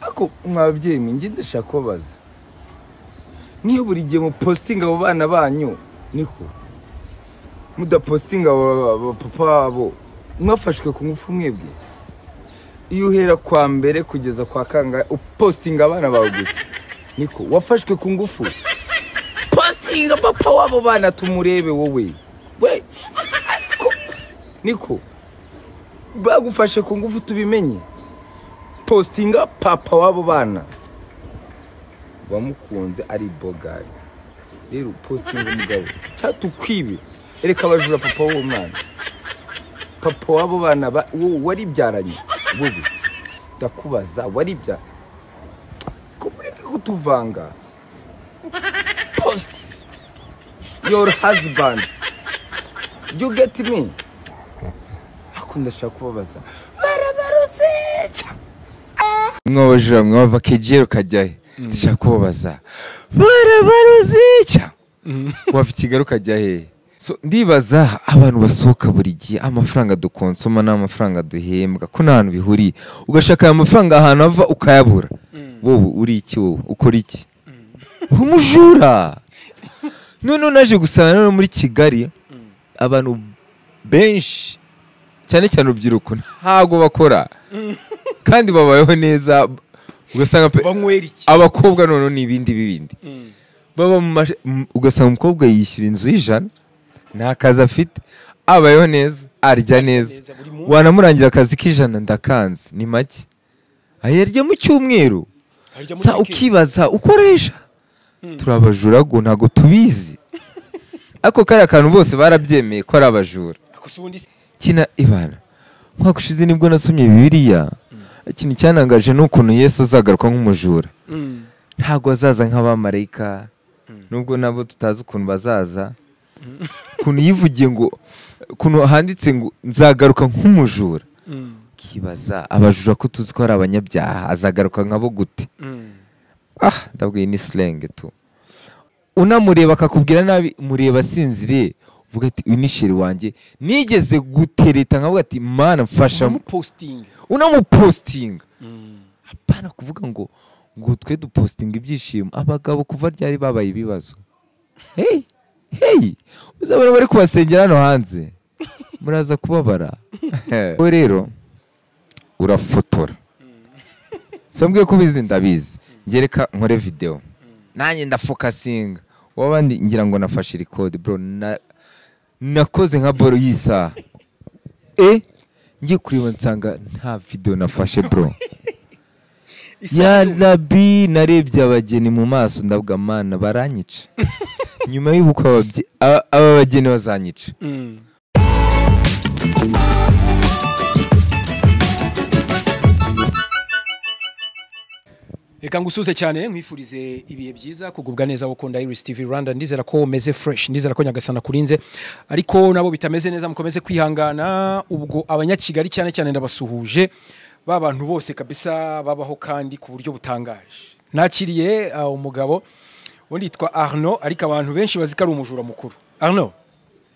Ako mwababyeyi mwe, njye ndashaka kubabaza, niyo buri gihe mupostinga abo bana banyu, niko mudapostinga abo papa babo mwafashwe ku ngufu mwebwe? Iyo uhera kwa mbere kugeza kwa kangahe upostinga abana bawe gusa, niko wafashwe ku ngufu? Postinga papa wabo bana tumurebe wowe we, niko bagufashe ku ngufu tubimenye. Postinga papa wabo bana wamukunze ari bogari. Rero postinga umugabo cyatukwibe, reka abajura papa w'uwo mwana, papa wabo bana wowe waribyaranye wowe, ndakubaza waribya ko mureke kutuvanga. Post your husband, you get me? Ako ndashaka kubabaza, barabarose mwabajura mwava kejero kajyahe? Ndashaka kubabaza, barabaruzica wava Kigali ukajya hehe? So ndibaza abantu basohoka buri gihe, amafaranga dukonsoma n'amafaranga duhembwa ko nta hantu bihuriye. Ugashaka aya mafaranga ahantu ava ukayabura. Wowe uri iki? Wowe ukora iki? Uri umujura. None naje gusanga no muri Kigali abantu benshi cyane cyane urubyiruko ntago bakora kandi babayeho neza. Ugasanga abakobwa none ni ibindi bibindi baba, ugasanga umukobwa yishyura inzu y'ijana nta kazi afite, abayeho neza, arya neza, wanamurangira akazi k'ijana ndakanze ni make ayarya mu cyumweru. Sa ukibaza ukoresha turabajura go ntago tubizi. Ako kari akantu bose barabyemeye ko ari abajura. Kina ibana mwaka ushize nibwo nasomye Bibiliya, ikintu cyanangaje n'ukuntu Yesu azagaruka nk'umujura. Ntago azaza nk'abamarayika, nubwo nabo tutazi ukuntu bazaza. Ukuntu yivugiye ngo, ukuntu handitse ngo nzagaruka nk'umujura, kibaza abajura ko tuzi ko ari abanyabyaha, azagaruka nkabo gute? Ah, ndabwiye ni slang tu. Unamureba akakubwira nabi, mureba asinziriye uvuga ati uyu ni sheri wanjye nigeze gutereta, nkavuga ati mana mfasha. Unamupostinga apana kuvuga ngo ngo twe dupostinga ibyishimo. Abagabo kuva ryari babaye ibibazo. Hey hey, uzabona bari kubasengera hano hanze muraza kubabara. Wowe rero urafotora, so mbwiye ko ubizi ndabizi, ngereka nkore video nanjye ndafokasinga wabandi ngira ngo nafashe record bro, nakoze nka boro y'isaha ngiye kureba nsanga nta video nafashe bro. Ya Rabbi, narebye abageni mu maso ndavuga mana baranyica. Nyuma y'ubukwe aba bageni bazanyica. Reka ngusuze cyane nkwifurize ibihe byiza kugubwa neza gukunda Iris TV Rwanda. Ndizera ko umeze fresh, ndizera ko Nyagasana kurinze, ariko nabo bitameze neza mukomeze kwihangana. Ubwo abanyakigali cyane cyane ndabasuhuje, ba bantu bose kabisa babaho kandi ku buryo butangaje. Nakiriye umugabo undi yitwa Arnaud, ariko abantu benshi bazi ko ari umujura mukuru. Arnaud.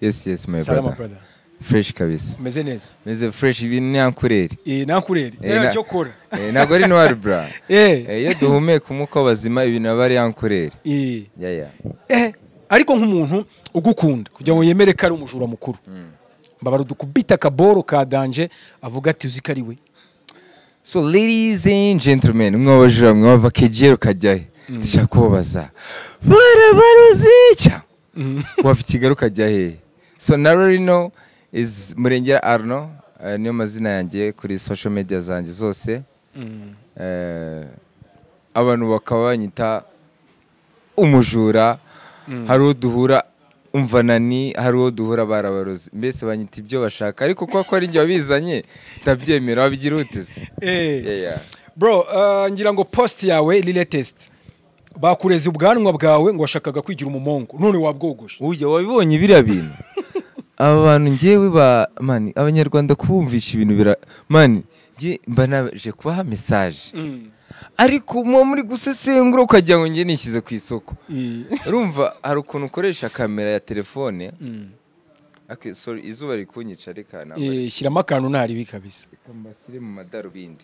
Yes yes my brother. Brother. Fresh kabisa. Meze neza. Meze fresh, ibintu nankureri. Nankureri. Cyo kora. Ntago ari noir bra. Iyo duhumeka umuko bazima ibintu aba ari yankureri. Yeah yeah. Ariko nk'umuntu ugukunda kugira ngo yemere ko ari umujura mukuru. Mbabara dukubita kaboro ka danje avuga ati uzi ko ari we. So ladies and gentlemen, mwabajura mwava kejero kajyahe? Ndashaka kubabaza, barabaruzica wava Kigali ukajya he? So Nararino is Murengera Arnaud, niyo mazina yanjye kuri social media zanjye zose. Abantu bakaba banyita umujura, hari uwo duhura umva nani, hari uwo duhura barabarozi, mbese banyita ibyo bashaka, ariko kuko ari njye wabizanye ndabyemera. Wabigira ute se? Bro, ngira ngo post yawe li latest bakureze ubwanwa bwawe ngo washakaga kwigira umumongo none wabwogoshe. Ujya wabibonye biriya bintu? Aba bantu ngewe ba mani abanyarwanda kubumvisha ibintu bira mani nge mba naje kubaha message, ariko muba muri gusesengura ukagira ngo nge nishyize ku isoko. Urumva hari ukuntu ukoresha kamera ya telefone Okay, sorry, izuba rikunyica, reka Shyiramo akantu ntaribi kabisa. Reka mbashyire mu madarubindi.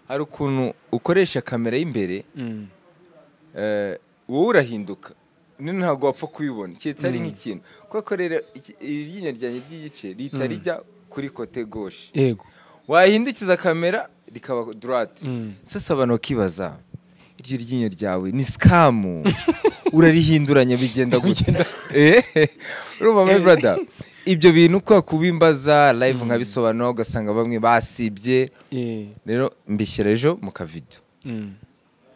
Hari ukuntu ukoresha kamera y'imbere, wowe urahinduka none ntabwo wapfa kubibona keretse ari nk'ikintu, kuko rero iri ryinyo ryanjye ry'igice rihita rijya kuri côté gauche, wahindukiza kamera rikaba droite. Sasa abantu bakibaza, iryo ryinyo ryawe ni scam, urarihinduranya, bigenda gute? Urumva, my brother, ibyo bintu kwa kubimbaza live nkabisobanura, ugasanga bamwe basibye. Rero mbishyira ejo mu kavideo,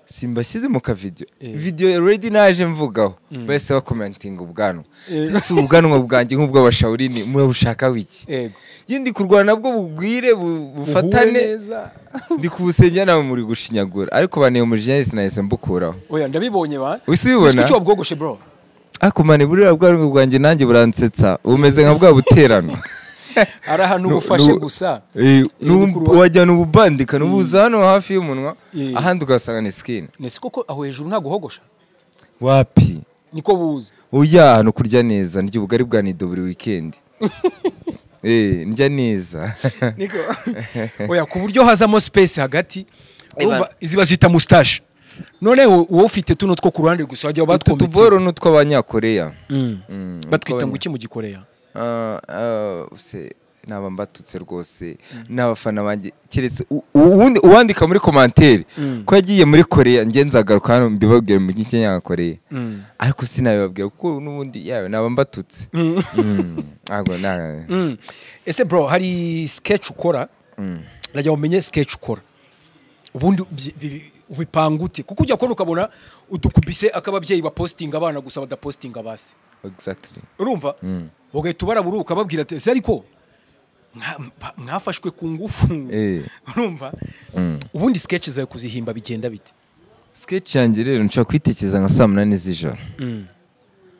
simbashyize mu kavideo, video already naje mvugaho, bahise bakomentinga ubwanwa. Ese ubwanwa bwanjye nk'ubw'abashawurini murabushaka wiki? Njye ndi kurwana nabwo bugwire bufatane. Uhure neza. Ndi kubusengera, nawe muri gushinyagura, ariko baneye umujinya, sinahise mbukuraho. Oya, ndabibonye ba. Wese ubibona? Kuki wabwogoshe, bro? Ariko man, buriya bwanwa bwanjye nanjye buransetsa, bumeze nka bwa buterano. Ari ahantu bufashe gusa. Wajyana ububandika nubuza hano hafi y'umunwa, ahandi ugasanga ni skin. Nese koko aho hejuru ntabwo hogosha? Wapi. Niko buza? Oya, hano kurya neza, ndya ubugari bwa nido buri weekend. Ndya neza. Niko oya, ku buryo hazamo space hagati. Urumva izi bazita mustache, noneho wowe ufite tuno two ku ruhande gusa, wajya Utu batwometse. tuboro ni utw'abanyakoreya. Batwita ngo iki mu Gikoreya? Ah, ah, se naba mbatutse rwose n'abafana banjye, keretse uwundi uwandika muri commentaire ko yagiye muri Korea, njye nzagaruka hano mbibabwire mu Kinyakoreya, ariko sinabibabwira kuko n'ubundi yawe naba mbatutse. Ntabwo na Ese bro, hari sketch ukora, najya umenye sketch ukora ubundi ubipanga ute? Kuko ujya kubona ukabona udukubise ak'ababyeyi bapostinga abana gusa, badapostinga basi. Urumva, ugahita ubarabura ukababwira ati: "Ese ariko mwafashwe ku ngufu?" Urumva, ubundi sketch zawe kuzihimba bigenda bite? Sketch yanjye rero nshobora kuyitekereza nka saa 8 z'ijoro,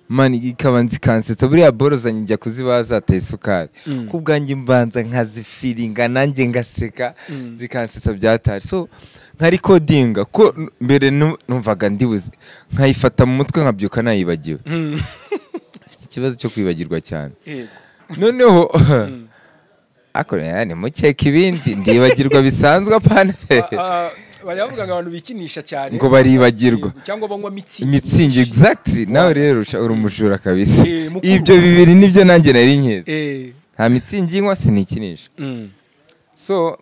man, ikaba nzikansetsa. Buriya boro zanjye njya kuzibaha zateye isukari, ku bwanjye mbanza nkazifiringa nanjye ngaseka, zikansetsa byatari. So nkarikodinga ko mbere numvaga ndibuze, nkayifata mu mutwe, nkabyuka nayibagiwe. Mfite ikibazo cyo kwibagirwa cyane. Noneho ariko nimukeka ibindi, ndibagirwa bisanzwe, apana. Bajya bavuga ngo abantu bikinisha cyane ngo baribagirwa. Cyangwa banywa Mützig. Mützig, exactly. Nawe rero uri umujura kabisa. Mukuru. Ibyo bibiri nibyo nanjye nari nkeze. Nta Mützig nywa, sinikinisha. So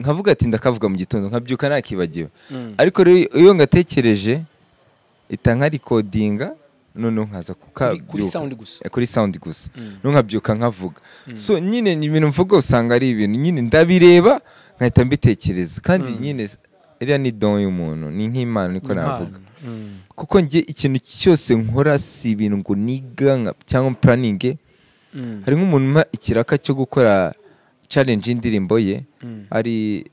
nkavuga ati ndakavuga mu gitondo, nkabyuka nakibagiwe. Ariko rero iyo ngatekereje ita nkarikodinga, noneho nkaza Kuri kukabyuka sound gusa. Kuri sound gusa, noneho nkabyuka nkavuga. So nyine ni ibintu mvuga, usanga ari ibintu nyine ndabireba nkahita mbitekereza, kandi nyine iriya ni don y'umuntu, ni nk'impano, niko navuga. Kuko njye ikintu cyose nkora si ibintu ngo niga cyangwa planning. Hari nk'umuntu umpa ikiraka cyo gukora challenge y'indirimbo ye, ari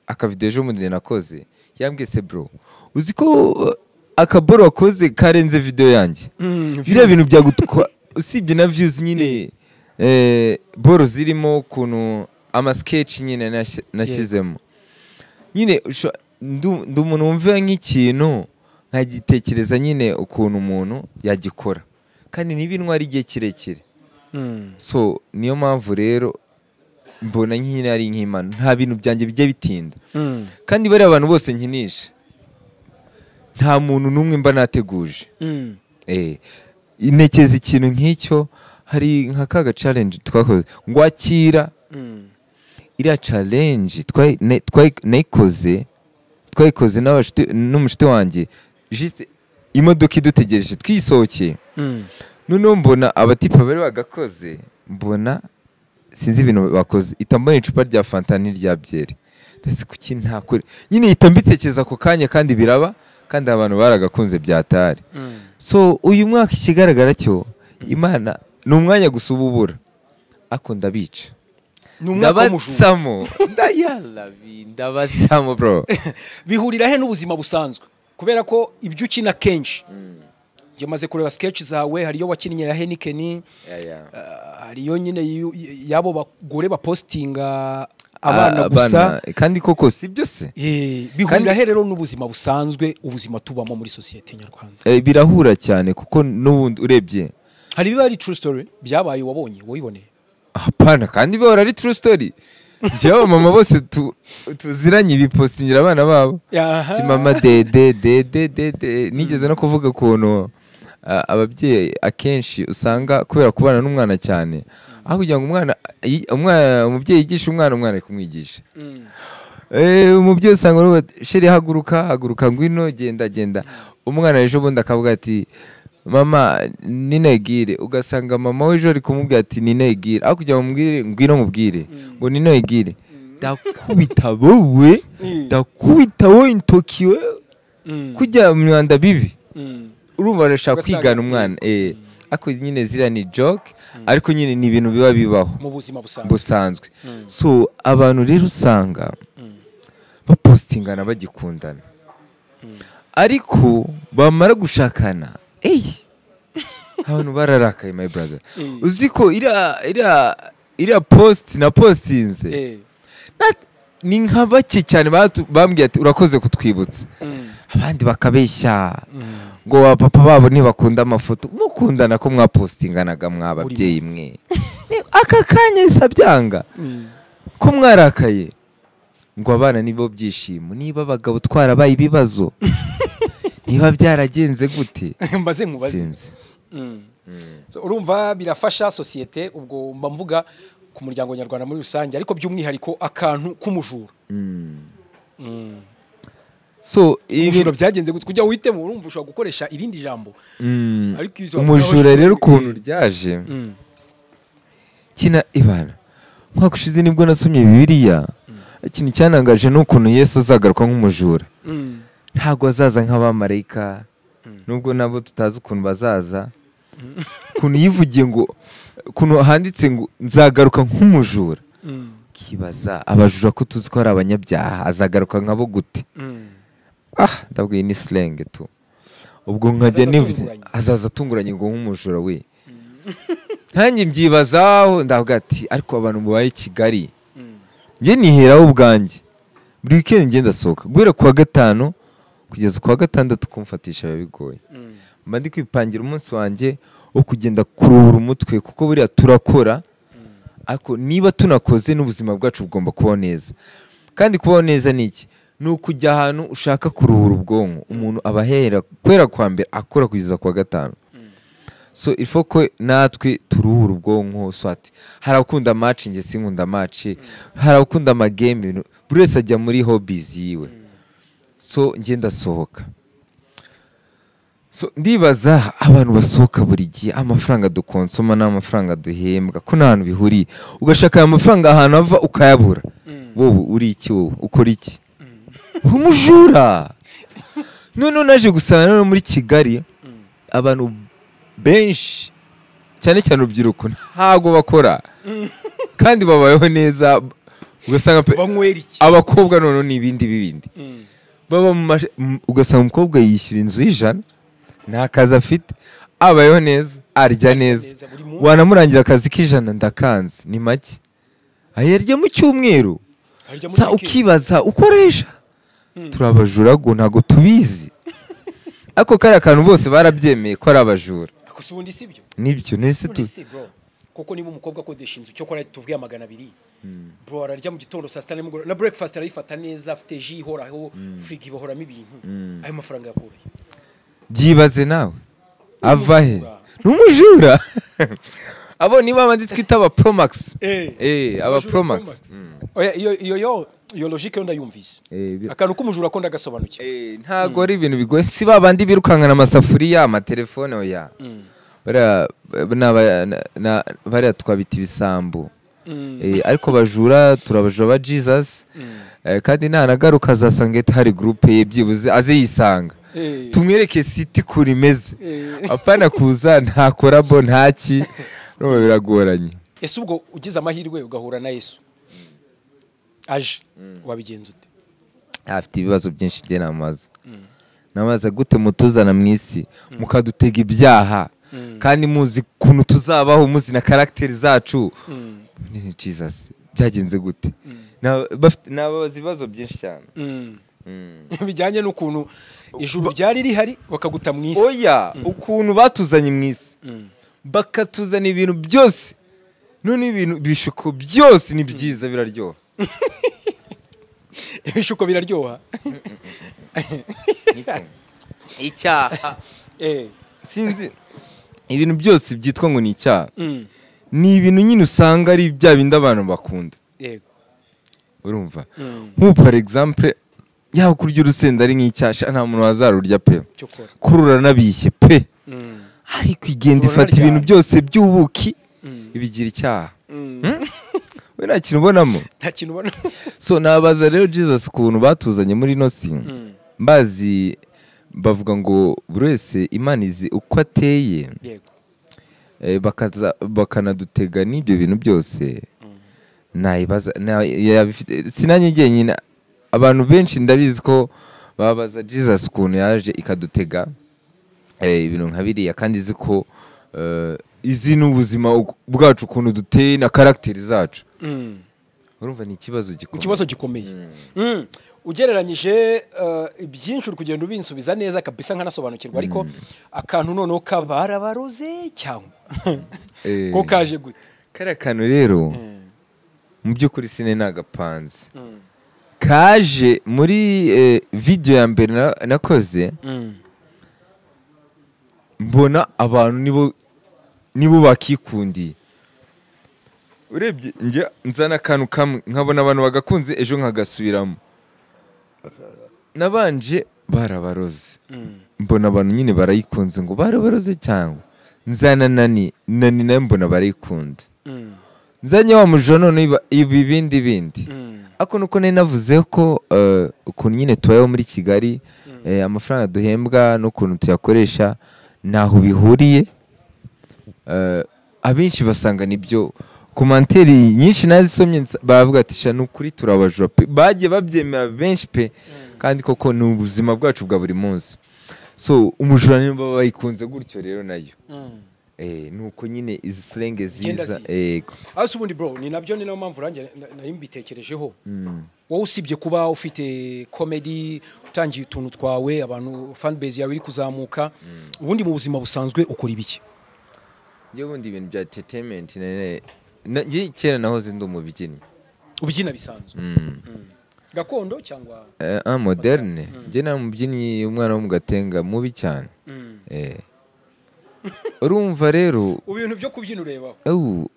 akavideo ejo bundi nakoze, yambwiye: "Se bro, uzi ko akaboro wakoze karenze video yanjye?" Biriya bintu byagutwa, usibye na views nyine, boro zirimo ukuntu ama sketch nyine nashyizemo nyine ndi umuntu wumva nk'ikintu nkagitekereza nyine ukuntu umuntu yagikora, kandi ntibintware igihe kirekire. So niyo mpamvu rero mbona nk'ino ari nk'imana, nta bintu byanjye bijya bitinda. Kandi bariya abantu bose nkinisha, nta muntu n'umwe mba nateguje. Ntekereza ikintu nk'icyo, hari nka kaga challenge twakoze ngo akira. Iriya challenge nayikoze, twayikoze n'umushuti wanjye, juste imodoka idutegereje twisohokeye. Noneho mbona abatipa bari bagakoze, mbona sinzi ibintu bakoze, ihita mbona icupa rya Fanta n'irya byeri, ndetse kuki ntakore nyine, ihita mbitekereza ako kanya, kandi biraba, kandi abantu baragakunze byatari. So uyu mwaka ikigaragara cyo, Imana ni umwanya gusa uba ubura, ariko ndabica. Ni umwaka w'umujura. Ndabatsamo, ndayalabi, ndabatsamo bro. Bihurira he n'ubuzima busanzwe? Kubera ko ibyo ukina kenshi, njye maze kureba sketch zawe, hari iyo wakinnye ya Heineken, hari iyo nyine y'abo bagore bapostinga abana gusa. Kandi koko si byo se? Bihurira he rero n'ubuzima busanzwe, ubuzima tubamo muri sosiyete nyarwanda? Birahura cyane, kuko n'ubundi urebye Hari biba ari true story byabaye wabonye wiboneye? Hapana, kandi bahora ari true story. Njyewe mama bose tuziranye bipostingira abana babo. Si mama de de de de de de. Nigeze no kuvuga ukuntu ababyeyi akenshi usanga kubera kubana n'umwana cyane, aho kugira ngo umwana umubyeyi yigishe umwana, umwana ari kumwigisha. Umubyeyi usanga chéri haguruka haguruka ngwino genda genda, umwana ejo bundi akavuga ati mama ninegire, ugasanga mama w'ejo ari kumubwira ati ninegire, aho kugira ngo mubwire ngwino mubwire ngo ninegire, ndakubita wowe, ndakubita wowe intoki we kujya mu myanda bibi. Urumva arashaka kwigana umwana, ariko nyine ziriya ni joke, ariko nyine ni ibintu biba bibaho mu buzima busanzwe. So abantu rero usanga bapostingana bagikundana, ariko bamara gushakana abantu bararakaye my brother. Uzi ko iriya post na postinze ni nka bake cyane bambwiye ati urakoze kutwibutsa, abandi bakabeshya ngo ba papa babo ntibakunda amafoto. Mukundana ko mwapostinganaga mwababyeyi mwe, aka kanya isabyanga ko mwarakaye ngo abana nibo byishimo, niba abagabo twarabaye ibibazo, niba byaragenze gute mbaze nkubaze. So urumva birafasha societe, ubwo mba mvuga ku muryango nyarwanda muri rusange, ariko by'umwihariko akantu k'umujura. So ibintu byagenze gute kujya witemo, urumva ushobora gukoresha irindi jambo, ariko umujura rero ukuntu ryaje kina ibana. Mwaka ushize nibwo nasomye Bibiliya, ikintu cyanangaje n'ukuntu Yesu azagaruka nk'umujura. Ntago azaza nk'abamarayika, nubwo nabo tutazi ukuntu bazaza, ukuntu yivugiye ngo ukuntu handitse ngo nzagaruka nk'umujura. Kibaza abajura ko tuzi ko ari abanyabyaha, azagaruka nkabo gute? Ndabwiye ni slang tu. Ubwo nkajya nivuze azaza atunguranye ngo nk'umujura we. Nkanjye mbyibazaho ndavuga ati ariko abantu mubaye Kigali, njye niheraho ubwanjye buri weekend ngenda ndasohoka guhera kuwa gatanu kugeza kuwa gatandatu, kumfatisha biba bigoye. Mba ndi kwipangira umunsi wanjye wo kugenda kuruhura umutwe, kuko buriya turakora, ariko niba tunakoze n'ubuzima bwacu bugomba kubaho neza. Kandi kubaho neza ni iki? Ni ukujya ahantu ushaka kuruhura ubwonko. Umuntu aba ahera kwera kwa mbere akora kugeza kuwa gatanu. So il faut ko natwe turuhura ubwonko. Swati hari abakunda match, njye sinkunda match, hari abakunda amagame, buri wese ajya muri hobbies yiwe. So njye ndasohoka. So ndibaza abantu basohoka buri gihe, amafaranga dukonsoma n'amafaranga duhembwa ko nta hantu bihuriye, ugashaka aya mafaranga ahantu ava ukayabura. Wowe uri iki? Wowe ukora iki? Uri umujura. None naje gusanga no muri Kigali abantu benshi cyane cyane urubyiruko ntago bakora kandi babayeho neza, ugasanga abakobwa none ni ibindi bibindi baba, ugasanga umukobwa yishyura inzu y'ijana nta kazi afite, abayeho neza, arya neza, wanamurangira akazi k'ijana ndakanze ni make, ayarya mu cyumweru. Sa ukibaza ukoresha turabajura go ntago tubizi, ariko kari akantu bose barabyemeye ko ari abajura. Ubundi si byo? Nibyo nese tu. Kuko niba umukobwa akodesha inzu cyo kora tuvuye 200, bro ararya mu gitondo saa sita nimugoroba na breakfast arayifata neza, afite ji ihoraho, frigo ibahoramo ibintu, ayo mafaranga yakuraye? Byibaze nawe ava he? Ni umujura. Abo niba abandi twita aba Promax. Aba Promax. Oya, iyo logique yo ndayumvise. Akantu k'umujura ko ndagasobanukiwe. Ntago ari ibintu bigoye, si babandi birukankana amasafuriya, amatelefone, oya. Bariya twabita ibisambo. Ariko bajura turabajura ba Jesus, kandi ntanagaruka azasanga hari groupe ye byibuze aze yisanga. Tumwereke city kuri imeze. Apana kuza nta korabo ntaki, no biragoranye. Ese ubwo ugize amahirwe ugahura na Yesu aje, wabigenza ute? Afite ibibazo byinshi njye namaze. Namaze gute mutuzana mu isi mukadutega ibyaha, kandi muzi kuntu tuzabaho, muzi na caractère zacu. Jesus byagenze gute? Nababaza ibibazo byinshi cyane bijyanye n'ukuntu ijuru ryari rihari bakaguta mu isi. Oya, ukuntu batuzanye mu isi, Bakatuzana ibintu byose, none ibintu ibishuko byose ni byiza, biraryoha. Ibishuko biraryoha. Icyaha sinzi, ibintu byose byitwa ngo ni icyaha ni ibintu nyine usanga ari bya bindi abantu bakunda. Yego. Urumva, nk'ubu par exemple, yaba kurya urusenda ari nk'icyasha, nta muntu wazarurya pe, Cyokora. Kurura nabishye pe, ariko igenda ifata ibintu byose by'ubuki ibigira icyaha. We nta kintu ubonamo. Nta kintu ubona. So nabaza rero Jesus ukuntu batuzanye muri ino si, mbazi bavuga ngo buri wese Imana izi uko ateye. Yego. Bakaza bakanadutega n'ibyo bintu byose. Nayibaza yabifite, sinanjye njyenyine, abantu benshi ndabizi ko babaza Jesus ukuntu yaje ikadutega ibintu nka biriya, kandi izi ko izi ni ubuzima bwacu, ukuntu duteye na caractère zacu. Urumva ni ikibazo gikomeye. Ikibazo gikomeye. Ugereranyije byinshi uri kugenda ubinsubiza neza kabisa nkanasobanukirwa, ariko akantu noneho kabarabaroze cyangwa ko kaje gute? Kariya kantu rero, mu by'ukuri sine nagapanze, kaje muri video ya mbere nakoze, mbona abantu nibo bakikundiye. Urebye njya nzana akantu kamwe nkabona abantu bagakunze, ejo nkagasubiramo. Nabanje barabaroze, mbona abantu nyine barayikunze ngo barabaroze, cyangwa nzana nani nani nayo mbona barayikunda, nzanye wa mujura none ibi bindi bindi. Ariko nuko nari navuze ko ukuntu nyine tubayeho muri Kigali, amafaranga duhembwa n'ukuntu tuyakoresha ntaho bihuriye. Abenshi basanga nibyo. Commentaire nyinshi nazisomye, baravuga ati sha nukuri turabajura pe, bagiye babyemera benshi pe, kandi koko ni ubuzima bwacu bwa buri munsi. So umujura niba bayikunze gutyo rero nayo nuko nyine izi slang Zigenda ziza. ziza. Yego. Aho se ubundi bro, ni nabyo, ni nayo mpamvu urangiye nari mbitekerejeho. Wowe usibye kuba ufite comedy, utangiye utuntu twawe, abantu fan base yawe iri kuzamuka, ubundi mu buzima busanzwe ukora ibiki? Njye ubundi ibintu bya entertainment njye kera nahoze ndi umubyinnyi. Ubyina bisanzwe gakondo cyangwa? Ah, moderne. Njye nari umubyinnyi, umwana wo mu Gatenga mubi cyane. Urumva rero, ubu ibintu byo kubyina urebaho?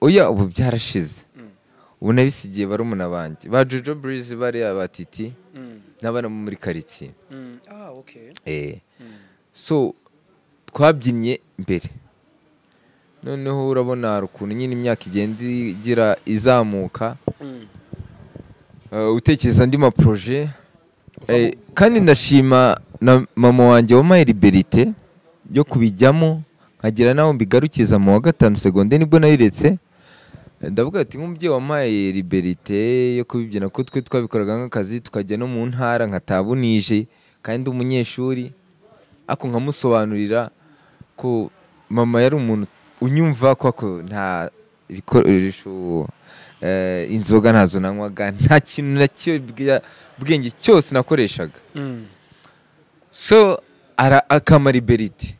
Oya, ubu byarashize, ubu nabisigiye barumuna banjye ba Jojo Breeze, bariya ba Titi n'abana bo muri karitsiye. Ah, okay. So twabyinnye mbere, noneho urabona hari ukuntu nyine imyaka igenda igira izamuka, utekereza andi ma projets. Kandi ndashima na mama wanjye wampaye liberté yo kubijyamo, nkagera naho mbigarukiza mu wa gatanu secondaire, nibwo nabiretse. Ndavuga ati nk'umubyeyi wampaye liberté yo kubibyina, ko twe twabikoraga nk'akazi, tukajya no mu ntara nkatabunije kandi ndi umunyeshuri, ariko nkamusobanurira ko mama yari umuntu unyumva, ko nta ibikoresho, inzoga ntazo nanywaga, nta kintu na cyo bwenge cyose nakoreshaga. So akampa liberté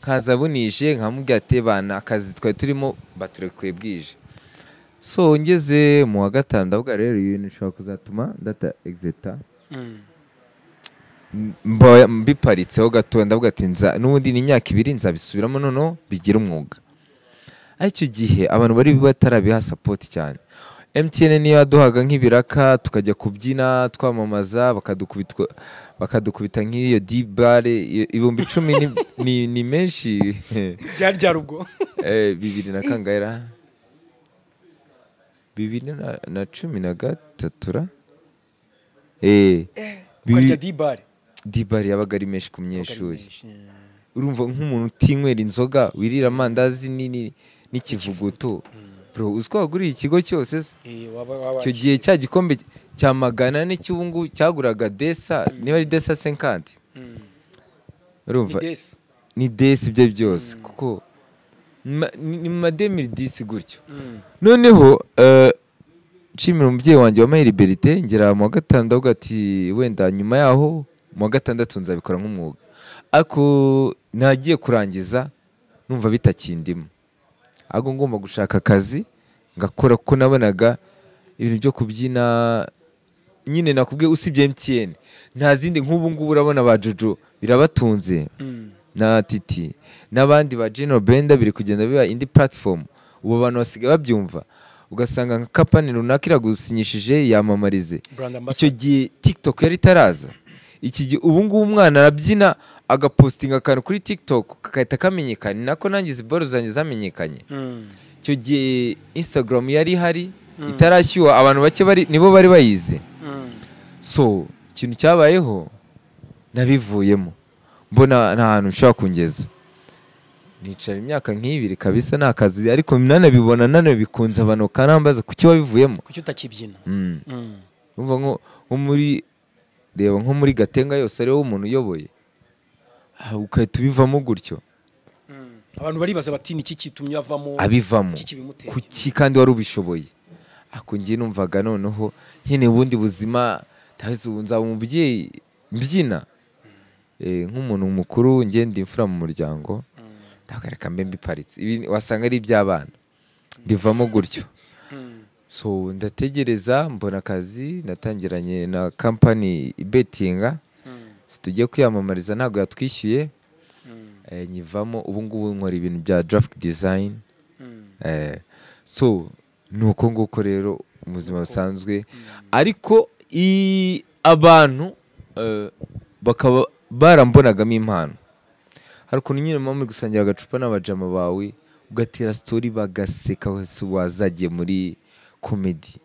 nkaza bunije, nkamubwira ati bana akazi twari turimo baturekuye bwije. So ngeze mu wa gatanu ndavuga rero ibintu bishobora kuzatuma ndata exeta, mbiparitseho gato, ndavuga ati nza n'ubundi ni imyaka 2 nzabisubiramo noneho bigira umwuga. Ariko icyo gihe abantu bari batarabiha support cyane. MTN niyo yaduhaga nk'ibiraka tukajya kubyina twamamaza, bakadukubita nk'iyo dibare 10,000, ni menshi. Byari byari ubwo? Bibiri na kangahe? 2013 ra. Ukarya dibare? Dibare yabaga ari menshi ku munyeshuri. Urumva nk'umuntu utinywera inzoga, wirira amandazi nini n'ikivuguto, bro, uzi ko waguriye ikigo cyose se? Waba Icyo gihe cya gikombe cya 400 cy'ubungu cyaguraga desa, niba ari desa 50. Urumva Ni desi. Ni desi ibyo byose, kuko ni mu ma 2010 gutyo. Noneho nshimira umubyeyi wanjye wampaye liberté, ngera mu wa gatanu ndavuga ati wenda nyuma yaho mu wa gatandatu nzabikora nk'umwuga, ariko nagiye kurangiza numva bitakindimo. Ahubwo ngomba gushaka akazi ngakora, kuko nabonaga ibintu byo kubyina nyine nakubwiye usibye MTN nta zindi. Nk'ubu ngubu urabona ba Jojo birabatunze na Titi n'abandi ba Gino Benda, biri kugenda biba indi platform. Ubu abantu basigaye babyumva, ugasanga nka company runaka iragusinyishije yamamarize. Brand Icyo ambassador. gihe TikTok yari itaraza. Iki gihe ubu ngubu umwana arabyina agapostinga akantu kuri TikTok kakahita kamenyekana. Ni nako nanjye izi boro zanjye zamenyekanye. Icyo gihe Instagram yari ihari itarashyuha, abantu bake bari nibo bari bayizi. So ikintu cyabayeho, nabivuyemo mbona nta hantu nshobora kungeza. Nicara imyaka nk'ibiri kabisa nta kazi, ariko nanabibona nanabikunze, abantu bakanambaza kuki wabivuyemo. Kuki utakibyina? Urumva nko muri, reba nko muri Gatenga yose ariwo umuntu uyoboye. Ah, ugahita ubivamo gutyo. Abantu baribaza bati ni iki kitumye avamo? Abivamo. Iki kibimuteye? Kuki kandi wari ubishoboye? Ako njye numvaga noneho nkeneye ubundi buzima. Ndabizi ubu nzaba umubyeyi mbyina. Nk'umuntu mukuru, njye ndi imfura mu muryango, ndagareka mbe mbiparitse, ibi wasanga ari iby'abana. Bivamo gutyo. So ndategereza mbona akazi, natangiranye na company ibetinga, tugiye kwiyamamariza, ntabwo yatwishyuye. Nyivamo, ubu ngubu nkora ibintu bya graphic design. So ni uko nguko rero mu buzima busanzwe, ariko abantu bakaba barambonagamo impano. Hari ukuntu nyine muba muri gusangira agacupa n'abajama bawe, ugatera story bagaseka, wese wazagiye muri comedy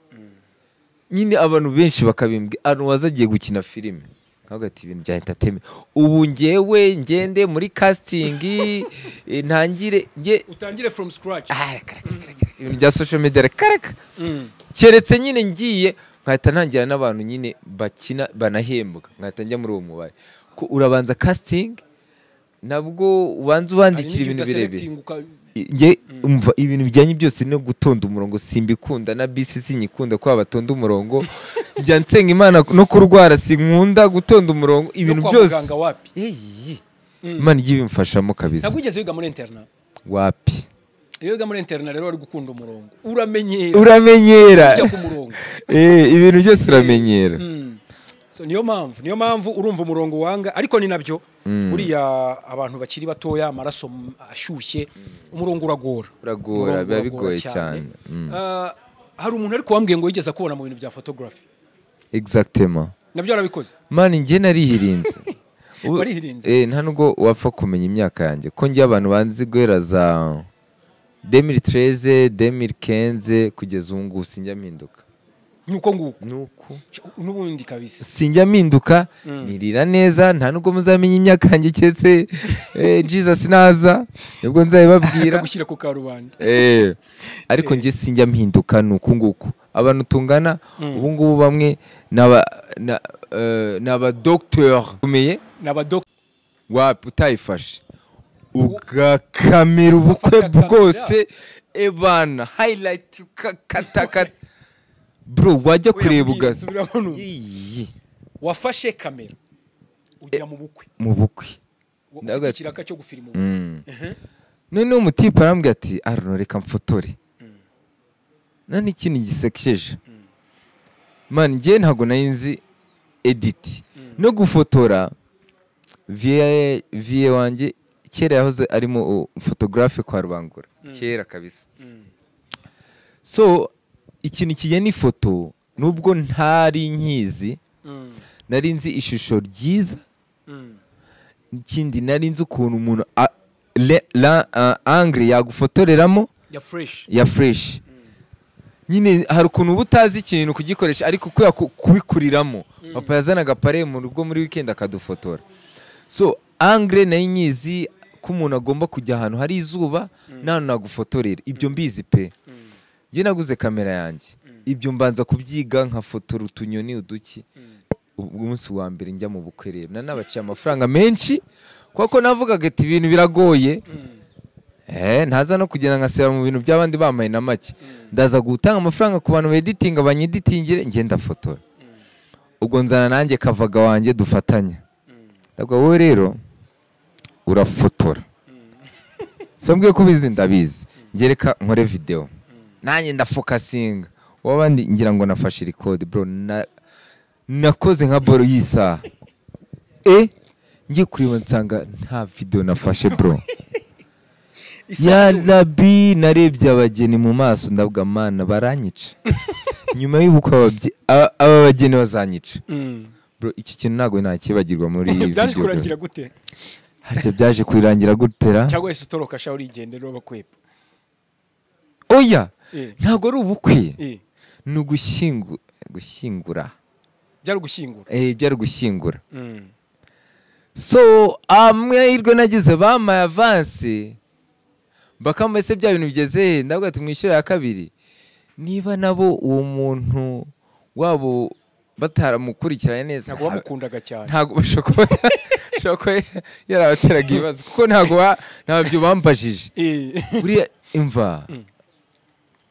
nyine, abantu benshi bakabimbwira, abantu wazagiye gukina filime, nkavuga ati ibintu bya entertainment ubu ngewe ngende muri casting, ntangire nge Utangire from scratch. Ah, reka, reka, reka, reka. Ibintu bya social media, reka reka. Keretse nyine ngiye nkahita ntangira n'abantu nyine bakina banahembwa, nkahita njya muri uwo mubare, ko urabanza casting, nabwo ubanza ubandikira ibintu birebire. Nge umva, ibintu bijyanye byose no gutonda umurongo simbikunda, na bisi sinyikunda ko batonda umurongo. Njya nsenga Imana, no kurwara sinkunda gutonda umurongo, ibintu Kwa byose. muganga wapi? Eyi, Imana ijye ibimfashamo kabisa. Ntabwo wigeze wiga muri internat? Wapi. Iyo wiga muri internat rero wari gukunda umurongo, uramenyera. Uramenyera. Ujya ku murongo. Ibintu byose uramenyera. So niyo mpamvu urumva umurongo wanga, ariko ni nabyo buriya abantu bakiri batoya, amaraso ashyushye, umurongo uragora. Uragora, Umurongo biba uragora. bigoye cyane. Ah, hari umuntu ariko wambwiye ngo yigeze akubona mu bintu bya photography. Exactement. Nabyo warabikoze? Man, njye narihirinze. Warihirinze? Nta nubwo wapfa kumenya imyaka yanjye, ko njye abantu banzi guhera za 2013, 2015 kugeza ubu ngubu sinjya mpinduka. Nuko nguko. Nuko. N'ubundi kabisa. Sinjya mpinduka, nirira neza. Nta nubwo muzamenya imyaka yanjye keretse Jesus naza, nibwo nzabibabwira. Akagushyira ku karubanda. Ariko njye sinjya mpinduka, ni uku nguku. Abantu tungana ubu ngubu bamwe ni aba docteur ukomeye. Ni abadok Wapi, utayifashe ugakamera ubukwe Ufata kamera. bwose, ebana highlight ukakatakata, bro, wajya kureba ugasa. Subiramo numva. Iyi. Wafashe kamera ujya mu bukwe? Mu bukwe. Ufite Ndavuga ati- ikiraka cyo gufilima ubukwe. Noneho umutipe arambwira ati: "Aruno, reka mfotore." None ikintu gisekeje, man, njye ntabwo nari nzi edit no gufotora. Vieux wanjye kera yahoze arimo photographe kwa Rubangura kera kabisa. So ikintu kijyanye n'ifoto, nubwo ntari nkizi, nari nzi ishusho ryiza. Ikindi, nari nzi ukuntu umuntu angle yagufotoreramo Ya fresh. Ya fresh nyine. Hari ukuntu uba utazi ikintu kugikoresha, ariko kubera kubikuriramo, papa yazanaga appareil mu rugo muri weekend akadufotora. So angle nari nyizi, ko umuntu agomba kujya ahantu hari izuba n'ahantu nagufotorera, ibyo mbizi pe. Njye naguze kamera yanjye, ibyo mbanza kubyiga, nkafotora utunyoni, uduki. Umunsi wa mbere njya mu bukwe rero, nanabaciye amafaranga menshi, kuko navugaga ati ibintu biragoye. Ntaza no kugenda nkaseba mu bintu by'abandi bambaye na make. Ndaza gutanga amafaranga ku bantu beditinga, banyeditingire, njye ndafotora. Ubwo nzana nanjye kavaga wanjye dufatanya, ndavuga: "Wowe rero urafotora." So mbwiye ko ubizi, ndabizi. Ngereka nkore video, nanjye ndafocusinga wabandi, ngira ngo nafashe record, bro. Nakoze nka boro y'isaha, ngiye kureba nsanga nta video nafashe, bro. Ya rabi, narebye abageni mu maso, ndavuga: "Mana, baranyica nyuma y'ubukwe, aba bageni bazanyica." Bro, iki kintu ntabwo nakibagirwa muri iyi Byaje video, bro. kurangira gute? Harya byaje kurangira gutera? Cyangwa wese utoroka sha, urigendera bakwepa? Oya. Eh. Ntabwo ari ubukwe. Eh. Ni gushyingura. Byari ugushyingura. Byari gushyingura. So amahirwe nagize, bampaye avance, bakambaye se bya bintu bigeze he? Ndavuga ati mwishyura ya kabiri. Niba nabo uwo muntu wabo bataramukurikiranye neza, Ntabwo bamukundaga cyane. Ntabwo bashobora kuba yarabateraga ibibazo, kuko ntabwo ntabyo bambajije. Buriya imva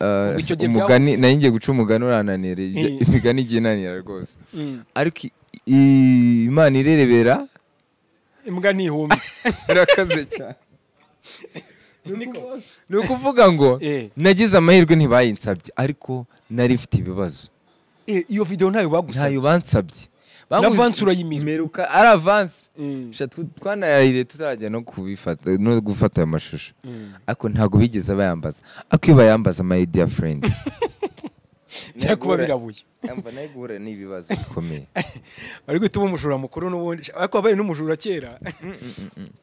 Ubwo icyo gihe umugani nari ngiye guca umugani urananira. Imigani igiye inanira rwose. Ariko Imana irerebera. Imbwa ntihumbye. Irakaze cyane. Niko. Ni ukuvuga ngo nagize amahirwe ntibayinsabye, ariko nari mfite ibibazo. Iyo video ntayo bagusabye? Ntayo bansabye. Na avance urayimira? Meruka ari avance. Sha, twanayarire tutarajya no kubifata no gufata ayo mashusho, ariko ntabwo bigeze bayambaza. Ariko iyo bayambaza, my dear friend, Byari kuba birabuye. Yumva nawe guhura n'ibibazo bikomeye. Bari guhita uba umujura mukuru n'ubundi, ariko wabaye n'umujura kera.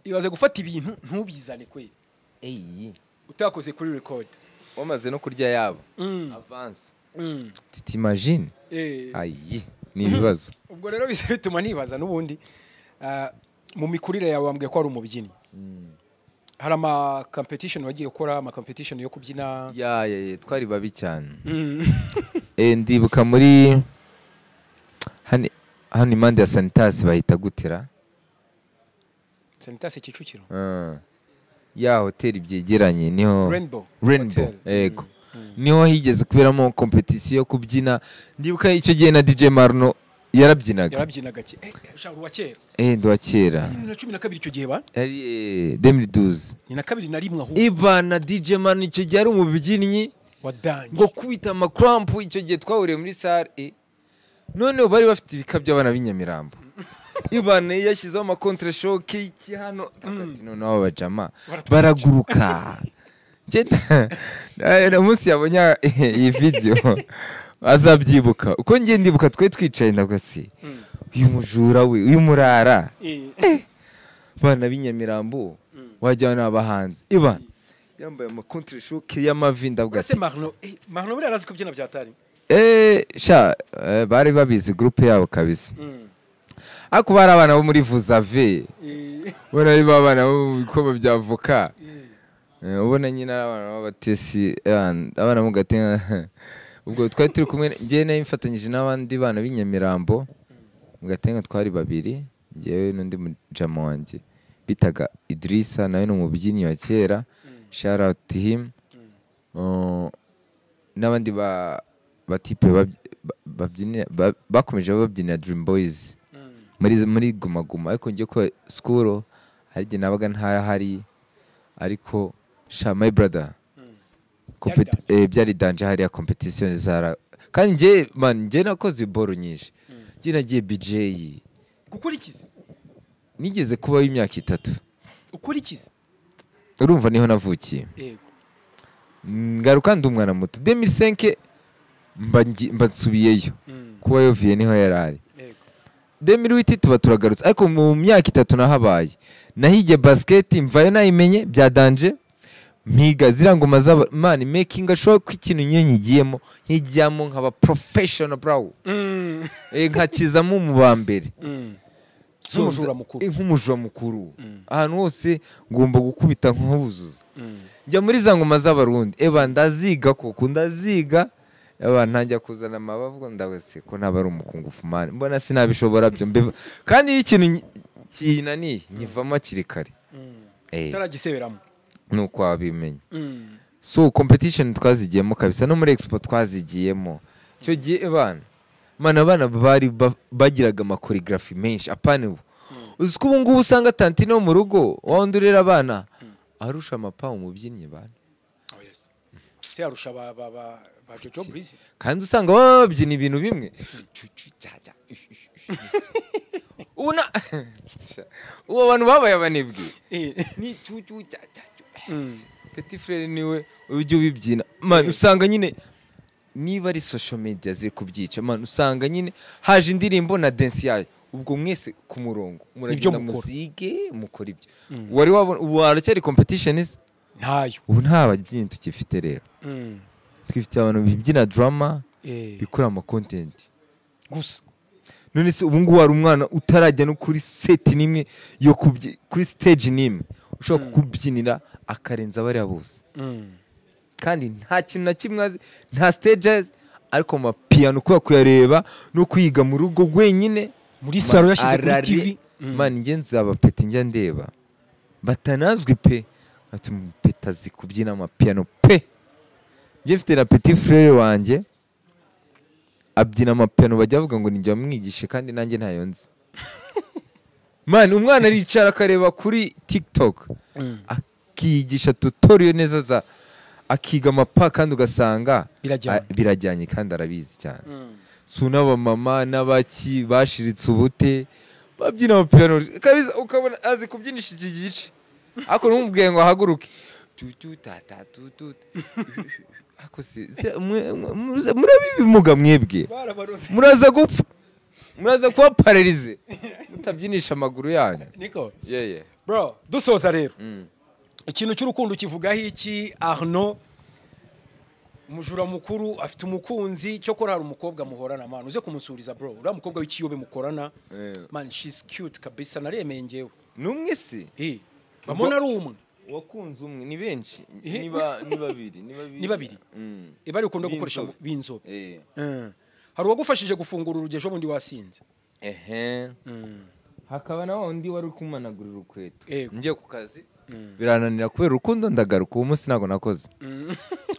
Ibaze gufata ibintu ntubizane kweri, utakoze kuri record. Wamaze no kurya yabo avance, t'imagines? Ayi, ni ibibazo. Ubwo rero bisa bituma nibaza n'ubundi, mu mikurire yawe wambwiye ko wari umubyinnyi. Hari ama competition wagiye ukora, ama competition yo kubyina? Ya, twari babi cyane. Ndibuka muri hano impande ya Sanitas, bahita gutera? Sanitas Kicukiro? Ya hoteli byegeranye niho. Rainbow Rainbow. Hotel. Yego. Niho higeze kuberamo competition yo kubyina. Ndibuka icyo gihe na DJ Marno yarabyinaga. Yarabyinaga sha, uwa kera. Ndi uwa kera. 2012 icyo gihe ba? Yari 2012. Ni na kabiri na rimwe ahubwo. Iba na DJ Marno icyo gihe ari umubyinnyi wa danger. Ngo kubita amakrampu. Icyo gihe twahuriye muri salle, noneho bari bafite ibika by'abana b'inyamirambo. Ibana yashyizeho amacontre-choc iki hano. Ndavuga ati noneho aba bajama Baratwica. baraguruka. Umunsi yabonye iyi video azabyibuka uko njye ndibuka. Twe twicaye, ndavuga se uyu mujura we, uyu murara, bana b'inyamirambo wajyana n'abahanzi, iba yambaye amacontre-choc y'amavi, ndavuga Ese ati Marno, Marno buriya arazi kubyina byatari? Sha, bari babizi groupe yabo kabisa. Ariko bari abana bo muri Vuzave, ubona ari abana bo mu bikomo bya avoka. Ubona nyine ari abana b'abatesi, abana mu Gatenga. Ubwo twari turi kumwe, njyewe nari mfatanyije n'abandi bana b'inyamirambo mu Gatenga, twari babiri, njyewe n'undi mujama wanjye bitaga Idrissa, nawe ni umubyinnyi wa kera, shout out to him. N'abandi ba batipe bakomeje babyinira Dream Boys muri Guma Guma. Ariko njye ko school hari igihe nabaga ntahari, ariko sha, my brother, byari danger hariya, competition zara. Kandi njye, man, njye nakoze boro nyinshi. Njye nagiye BJ. Gukurikiza? Nigeze kubaho imyaka 3. Ukurikiza? Urumva niho navukiye. Yego. Ngaruka ndi umwana muto 2005, mba nsubiyeyo kuba yoviye niho yari ari. 2008 tuba turagarutse, ariko mu myaka 3 nahabaye nahigiye basket, mvayo nayimenye bya danger, mpiga ziriya ngoma z'aba man, making sure ko ikintu nyine nkigiyemo, nkijyamo nkaba professional, bro. Nkakizamo mu ba mbere. So, Nk'umujura mukuru. Nk'umujura mukuru. Ahantu hose ngomba gukubita nkabuzuza. Njya muri za ngoma z'abarundi, eba ndaziga koko, ndaziga, eba ntanjya kuzana amabavu, ndabese ko ntaba ari umukungufu, man, mbona sinabishobora byo mbiva. Kandi iyo ikintu kinaniye nkivamo hakiri kare. Utaragiseberamo. Nuko wabimenya. So competition twazigiyemo kabisa, no muri expo twazigiyemo icyo gihe. Abana, mana, abana bari bagiraga amachoreography menshi, apana ubu. Uzi ko ubu ngubu usanga tantine wo mu rugo wa wundi urera abana arusha amapa umubyinnyi bana? Oh, yes. Se yarusha ba Jojo Breezy? Kandi usanga baba babyina ibintu bimwe. Cu, cu, cya, cya, ish, ish, ish, ish. Ubu ubu abantu babaye abanebwe. Ni cu, cu, cya, cya, cu. Petit frère niwe ujya ubibyina. Man, usanga nyine niba ari social media ziri kubyica, man, usanga nyine haje indirimbo na dance yayo, ubwo mwese ku murongo muragenda mukora. Muzige mukora ibyo. Wari wabona ubu haracyari competition is? Ntayo. Ubu nta babyinnyi tukifite rero. Twifitiye abantu bibyina drama, bikora ama content gusa. None se ubu ngubu hari umwana utarajya no kuri set n'imwe yo kuri stage n'imwe ushobora kukubyinira akarenza bariya bose? Kandi nta kintu na kimwe azi, nta stage azi, ariko mu mapiyano kubera kuyareba no kwiga mu rugo wenyine muri salo yashyize kuri TV. Man, njye nzaba peti njya ndeba batanazwi pe, ati peti azi kubyina amapiyano pe. Njye mfite na petit frère wanjye abyina amapiyano, bajya bavuga ngo ninjye wamwigishe kandi nanjye ntayo nzi. Man, umwana aricara akareba kuri TikTok, akiyigisha tutorial neza za akiga amapa, kandi ugasanga Birajyanye. Birajyanye kandi arabizi cyane. Si n'abamama n'abaki bashiritse ubute babyina amapiyano kabisa, ukabona azi kubyinisha iki gice, ariko ntumubwiye ngo ahaguruke tu tu ta ta tu tu. Ariko se murabibimuga mwebwe? Barabaroze. Muraza gupfa, muraza kuba paralysé mutabyinisha amaguru yanyu. Niko yeye. Bro, dusoza rero, ikintu cy'urukundo kivugaho iki? Arnaud umujura mukuru afite umukunzi, cyokora hari umukobwa muhorana, man, uze kumusuriza bro, uriya mukobwa w'ikiyobe mukorana. Man, she's cute kabisa, naremeye njyewe. Numwe se? Bamona ari umwe. Wakunze umwe? Ni benshi. Niba ni babiri, ni babiri. Ni babiri? Ibari ukunda gukoresha B'inzobe. B'inzobe. Hari uwagufashije gufungura urugi ejo bundi wasinze. Ehe, hakaba na wundi wari uri kumanagurira urukweto. Ngiye ku kazi birananira kubera urukundo, ndagaruka. Uwo munsi ntabwo nakoze.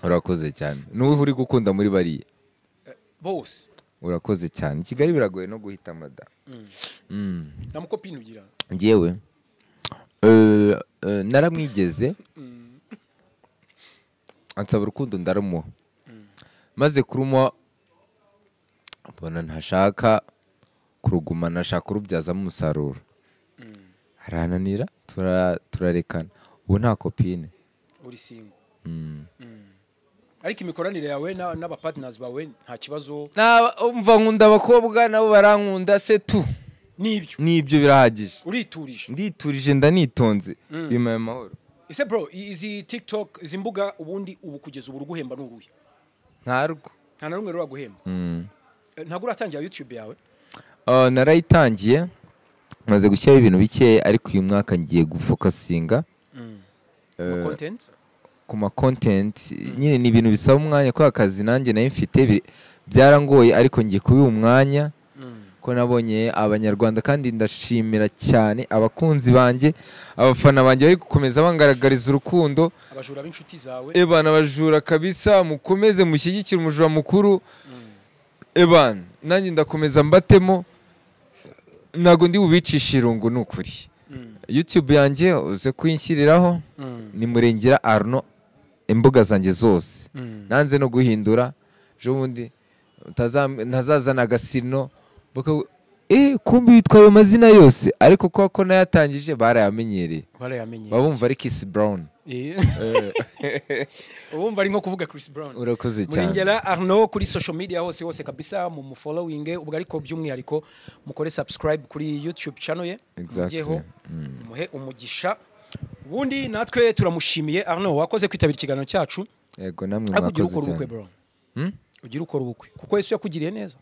Urakoze cyane. N'uwo uri gukunda muri bariya? Bose. Urakoze cyane. I Kigali biragoye no guhita mada. Nta mukopine ugira? Njyewe naramwigeze, ansaba urukundo ndarumuha. Maze kurumuha mbona ntashaka kurugumana, ashaka kurubyazamo umusaruro, arananira, turarekana. Ubu nta copine. Uri single? Ariko imikoranire yawe n'aba partners bawe nta kibazo? Umva, nkunda abakobwa nabo barankunda se tu. Nibyo. Nibyo, birahagije. Uriturije? Nditurije, ndanitonze, bimpaye amahoro. Ese bro, izi TikTok, izi mbuga, ubundi ubu kugeza ubu uruguhemba ni uruhe? Ntarwo. Nta na rumwe ruraguhemba? Ntabwo uratangira YouTube yawe? Narayitangiye, maze gushyiraho ibintu bikeya, ariko uyu mwaka ngiye gufocusinga Ama content? Ku ma content nyine. Ni ibintu bisaba umwanya kubera akazi nanjye nayo mfite, byarangoye, ariko ngiye kubiha umwanya ko nabonye Abanyarwanda, kandi ndashimira cyane abakunzi banjye, abafana banjye bari gukomeza bangaragariza urukundo. Abajura b'inshuti zawe. Ebana, abajura kabisa, mukomeze mushyigikire umujura mukuru. Ebana, nanjye ndakomeza mbatemo, ntabwo ndi bubicishe irungu, ni ukuri. YouTube yanjye uze kuyinshyiriraho, ni Murengera Arno, imbuga zanjye zose. Nanze no guhindura, ejo bundi ntazazana agasino kumbi witwa ayo mazina yose, ariko kubera ko nayatangije barayamenyereye. Barayamenye. Baba bumva ari Chris Brown. Ubumva ari nko kuvuga Chris Brown. Urakoze cyane. Murengera Arnaud kuri social media hose hose kabisa, mu mufollowing ubwo, ariko by'umwihariko mukore subscribe kuri YouTube channel ye. Mujyeho muhe umugisha. Ubundi natwe turamushimiye. Arnaud, wakoze kwitabira ikiganiro cyacu. Yego, namwe Ariko ugira mwakoze ukora ubukwe cyane. bro. Ugira ukora ubukwe kuko Yesu yakugiriye neza.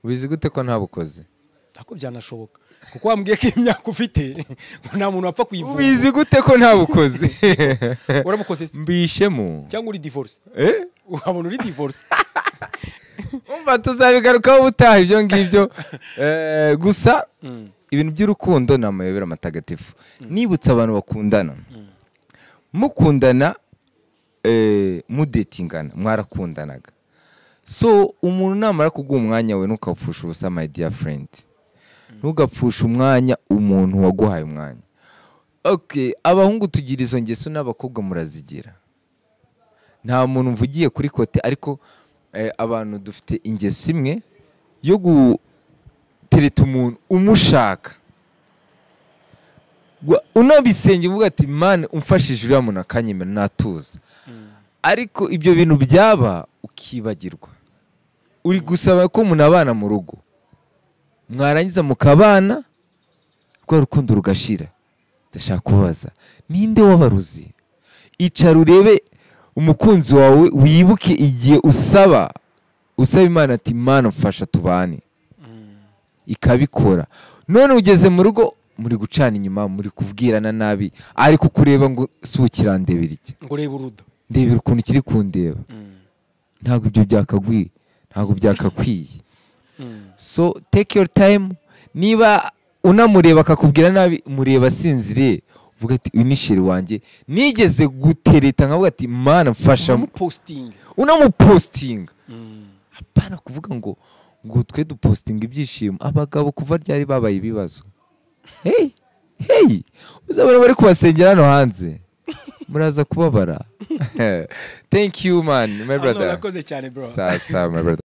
Ubizi gute ko ntabukoze? Ntako byanashoboka kuko wambwiye ko imyaka ufite ngo nta muntu wapfa kuyivuga. Ubizi gute ko ntabukoze? Warabukoze se? Mbishemo. Cyangwa uri divorce? Eh? Wabona uri divorce. Umva, tuzabigarukaho ubutaha ibyo ngibyo. Gusa ibintu by'urukundo ni amayobera matagatifu. Nibutsa abantu bakundana, mukundana, mudatingana, mwarakundanaga. So umuntu namara kuguha umwanya we, ntukawupfushe ubusa. My dear friend, ntugapfushe umwanya umuntu waguhaye umwanya. Okay, abahungu tugira izo ngeso n'abakobwa murazigira. Nta muntu mvugiye kuri côté, ariko abantu dufite ingeso imwe yo gutereta umuntu umushaka. Unabisenge uvuga ati: "Man, umfashije uriya muntu akanyemera natuza." Ariko ibyo bintu byaba ukibagirwa. Uri gusaba ko munabana mu rugo, mwarangiza mukabana, rwa rukundo rugashira. Ndashaka kubaza, ninde wabaruzi? Icara urebe umukunzi wawe, wibuke igihe usaba Imana ati: "Imana, mfasha tubane," ikabikora. None ugeze mu rugo, muri gucana inyuma, muri kubwirana nabi, ari kukureba ngo si ukirandebera iki? Ngo reba uruda. Ndebera ukuntu kiri kundeba. Ntabwo ibyo byakagwiye, ntabwo byakakwiye. So take your time. Niba unamureba akakubwira nabi, mureba asinziriye, uvuga ati: "Uyu ni chéri wanjye nigeze gutereta," nkavuga ati: "Mana, mfasha." Unamupostinga. Unamupostinga, apana kuvuga ngo twe dupostinga ibyishimo. Abagabo kuva ryari babaye ibibazo? Hey, hey, uzabona bari kubasengera hano hanze, muraza kubabara. Thank you, man, my brother. Urakoze cyane, bro. Sawa sawa, my brother.